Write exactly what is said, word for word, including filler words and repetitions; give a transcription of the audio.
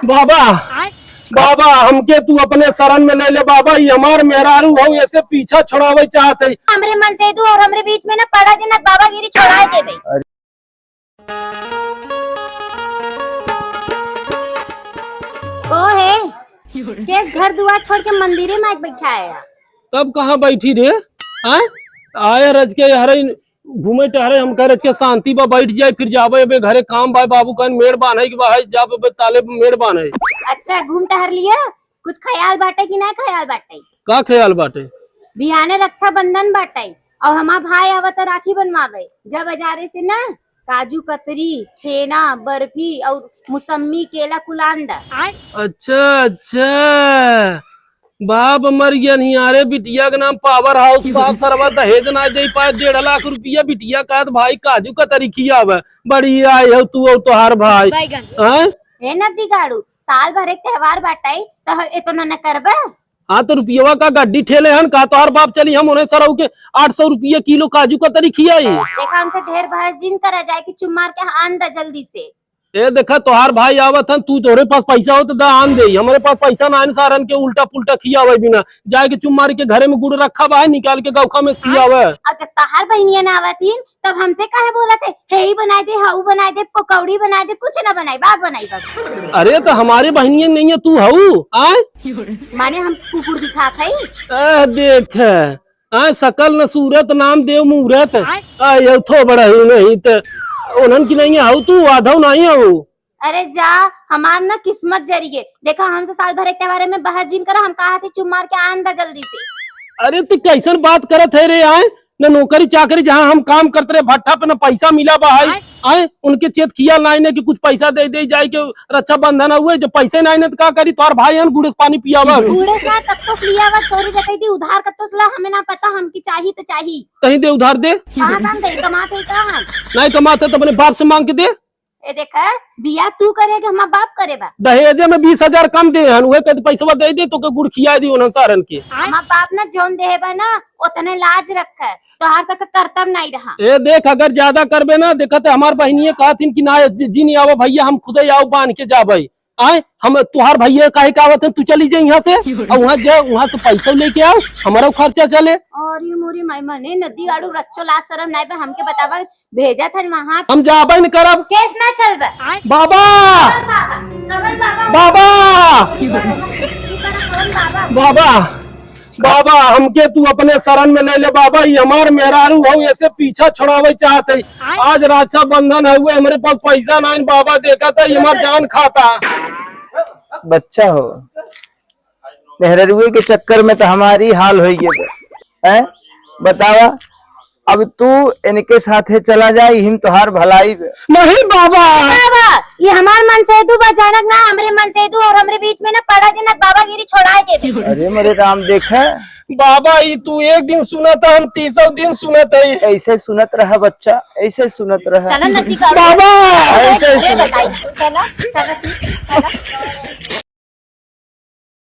बाबा, बाबा, हमके तू अपने शरण में ले ले बाबा, ई हमार मेहरारू हौ, ऐसे पीछा छोड़ावे चाहत है। हमरे मनसेदू और हमरे बीच में ना पड़ा जे ना, बाबागिरी छोड़ाए देबे। अरे। को है? के घर दुआर छोड़ के मंदिरे में आके बैठा है? तब कहाँ बैठी रे? हाँ? आए रज के हरे घूमे टहरे, हम कह रहे के शांति बा, बैठ जाए, फिर जाबे अबे घरे, काम बा, बाबू कहन मेड़ बान्हे के बा, है, जाबे अबे ताले पे मेड़ बान्हे। अच्छा, घूम टहर लिया, कुछ ख्याल बाटे कि ना ख्याल बाटे? का ख्याल बाटे? बिहाने रक्षाबंधन बाटे, और हमार भाई आवत राखी बनवावे, जब बाजारे से ना काजू कतरी, छेना, बर्फी और मुसम्मी, केला कुल आन दा। अच्छा, अच्छा। बाप मर गया नहीं, अरे बिटिया के नाम पावर हाउस, बाप सरवा दहेज ना दे पाए, डेढ़ लाख रुपया, बिटिया कहत भाई काजू कतरी खियावे, बड़ी आई हो तू और तोहार भाई। बैगन। हैं? हे नदी गाड़ू, साल भर एक त्योहार बाटे, तो ह-, एतना न करबे? हाँ, तो रुपयवा का गड्डी ठेले हन का तोहार बाप? चली हम उन्हें सरऊ के आठ सौ रुपया किलो काजू कतरी खियाई। देखा, हमसे ढेर बहस जिन करा जाए कि चुप मार के आन दा जल्दी से। ए देखा, तोहार भाई आवत हन, तू तोहरे पास पैसा हो तो दा आन दे, हमरे पास पैसा ना है, सारन के उल्टा पुल्टा खियावे बिना, जाए के चुप मार के घरे में गुड़ रखा बा, निकाल के गौखा में से खियावे। अब जब तोहार बहिनिया ना आवत हिन, तब हमसे काहे बोलत है, हेई बनाए दे, हऊ बनाए दे, पकौड़ी बनाए दे, कुछ ना बनाई, बाप बनाई बाबू। अरे तो हमारे बहिनिया नहीं है, तू हऊ, आय? माने हम कुकुर दिखात है? ए देख, आय सकल न सूरत, नाम देव मूरत। आय। आय यौ थो बड़ा ही नहीं त उन्हन की नहीं हऊ तू, आधव नहीं हऊ। अरे जा, हमार ना किस्मत जरिए। देखा, हमसे साल भर एक त्योहारे में बहस जिन करा, हम कहा थे चुप मार के आन दा जल्दी से। अरे तू कैसन बात करत है रे, आय? न नौकरी चाकरी, जहाँ हम काम करत रहे भट्ठा पे, न पैसा मिला बा, आय? आय? आय? उनके चेत किया नाई ने कि कुछ पैसा दे दे जाए के रक्षाबंधन हुए, जब पैसे नाई ने तो का करी? तोहर भाई हन गुड़े से पानी पियावा। गुड़े से ना, कत्तो से लियावा, चोरी डकैती उधार कत्तो से ला, हमें ना पता, हमकी चाही तो चाही। कहीं दे उधार दे। कहाँ से हम दे, कमात है का हम? नहीं कमात है तो अपने बाप से मांग के दे। ए देख, बियाह तू करे कि हमार बाप करे बा? दहेजे में बीस हजार कम दे हन, उहे कहते पैसवा दे दे, तोके गुड़ खिया दी उन्हन सारन के। हमार बाप ना जौन देहे बा ना, ओतने लाज रखे, तोहार तक करतब नहीं रहा। ए देख, अगर ज्यादा करबे ना, देखत है हमार बहिनिये कहथिन कि ना, जि-, जिन आवा भैया, हम खुदे आउ बांध के जाबे। आए, हम तोहार भैया काहे का आवत है, तू चली जा यहाँ से, और वहाँ जा, वहाँ से पैसा लेके आओ, हमारा खर्चा चले। अरे मोरी माई, मने नदी गाड़ू रच्चो लाज शरम नाई बा, हमके बतावा, भेजत हन वहाँ। हम जाबे न करब। केस ना चलबे। बाबा! कवन बाबा? कवन बाबा? बाबा! ई कर कवन बाबा? बाबा! बाबा, हमके तू अपने शरण में ले ले बाबा, ये हमार मेहरारू हौ, ऐसे पीछा छुड़ावे चाहत है। आज रक्षाबंधन है, हुए हमरे पास पैसा ना है बाबा, देखा था ये हमार जान खाता। बच्चा हो, मेहररुए के चक्कर में तो हमारी हाल होई गए। हैं? बतावा, अब तू इनके साथे चला जा, इहिम तोहार भलाई बे। नहीं बाबा। बाबा, ये हमार मनसेदू बा, जानत ना, हमरे मनसेदू और हमरे बीच में ना पड़ा जे ना, बाबागिरी छोड़ाए देबे। अरे मोरे राम, देखे। बाबा, ई तू एक दिन सुनत है, हम तीसौ दिन सुनत है। ऐसे सुनत रहा बच्चा, ऐसे सुनत रहा। चला नदी का बाबा। अरे, ऐसे अरे सुनत बताई, रहा। चला, चला तू, चला।